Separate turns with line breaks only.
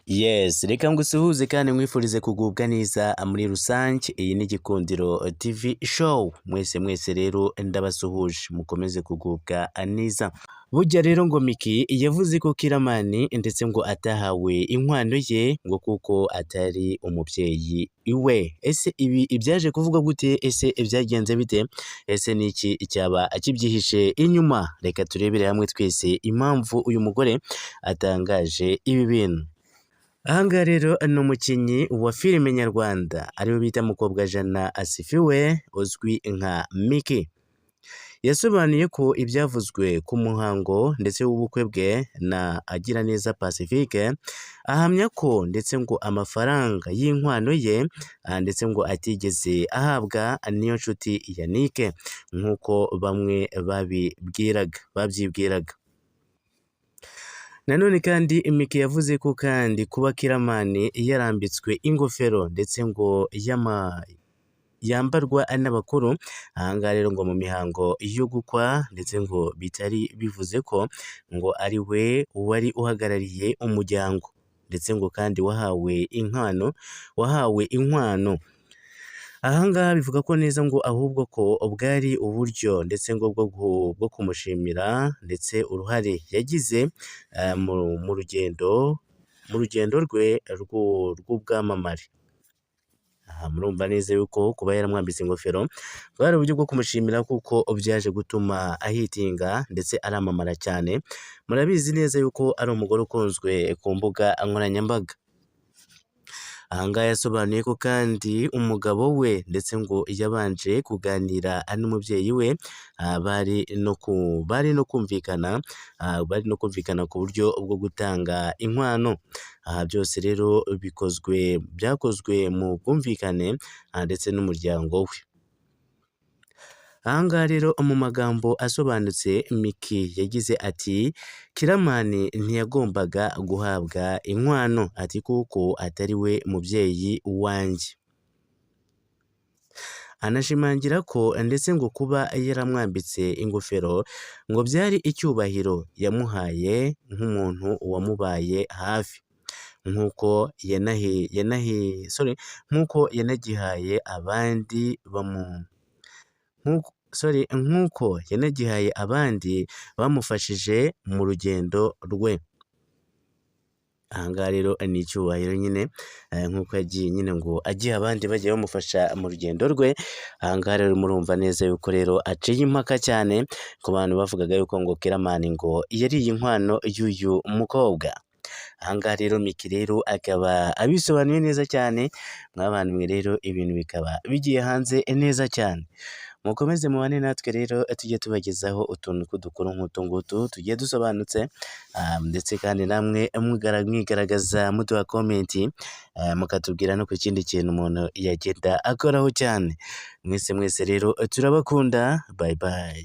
Yes, reka ngusuhuze kandi nkwifurize kugubwa neza muri rusange. Iyi ni Gikundiro TV show. Mwese mwese rero ndabasuhuje, mukomeze kugubwa neza. Burya rero ngo Micky yavuze ko Killaman ndetse ngo atahawe inkwano ye ngo kuko atari umubyeyi iwe. Ese ibi ibyaje kuvugwa gute? Ese byagenze bite? Ese ni iki cyaba kibyihishe inyuma? Reka turebere hamwe twese impamvu uyu mugore atangaje ibi bintu. Aha ngaha rero ni umukinnyi wa filime nyarwanda ariwe bita Mukobwajana Asifiwe uzwi nka Micky. Yasobanuye ko ibyavuzwe ku muhango ndetse w'ubukwe bwe na Agiraneza Pacifique, ahamya ko ndetse ngo amafaranga y'inkwano ye ndetse ngo atigeze ahabwa Niyonshuti Yannick nk'uko bamwe babibwiraga babyibwiraga. Nanone kandi Micky yavuze ko kandi kuba Killaman yarambitswe ingofero ndetse ngo yambarwa n'abakuru, aha ngaha rero ngo mu mihango yo gukwa ndetse ngo bitari bivuze ko ngo ari we wari uhagarariye umuryango ndetse ngo kandi wahawe inkwano. Aha ngaha bivuga ko neza ngo ahubwo ko bwari uburyo ndetse ngo bwo kumushimira ndetse uruhare yagize mu rugendo rwe rw'ubwamamare. Aha murumva neza yuko kuba yaramwambitse ingofero bwari uburyo bwo kumushimira, kuko byaje gutuma ahitinga ndetse aramamara cyane. Murabizi neza yuko ari umugore ukunzwe ku mbuga nkoranyambaga. Aha ngaha yasobanuye ko kandi umugabo we ndetse ngo yabanje kuganira n'umubyeyi we, bari no kumvikana ku buryo bwo gutanga inkwano. Aha byose rero byakozwe mu bwumvikane ndetse n'umuryango we. Aha ngaha rero mu magambo asobanutse, Micky yagize ati: "Killaman ntiyagombaga guhabwa inkwano", ati kuko atari we mubyeyi wanjye. Anashimangira ko ndetse ngo kuba yaramwambitse ingofero ngo byari icyubahiro yamuhaye nk'umuntu wamubaye hafi, nk'uko yanagihaye abandi sorry, nk'uko yanagihaye abandi bamufashije mu rugendo rwe. Aha ngaha rero ni icyubahiro nyine, nk'uko yagiye nyine ngo agiha abandi bagiye bamufasha mu rugendo rwe. Aha ngaha rero murumva neza yuko rero aciye impaka cyane ku bantu bavugaga yuko ngo Killaman ngo yariye inkwano y'uyu mukobwa. Aha ngaha rero Micky rero akaba abisobanuye neza cyane, mwa bantu mwe rero ibintu bikaba bigiye hanze neza cyane. Mukomeze mubane natwe rero, tujye tubagezaho utuntu tw'udukuru nk'utu ngutu tugiye dusobanutse, ndetse kandi namwe mwigaragaza muduha comment, mukatubwira no ku kindi kintu umuntu yagenda akoraho cyane. Mwese mwese rero turabakunda, bye bye.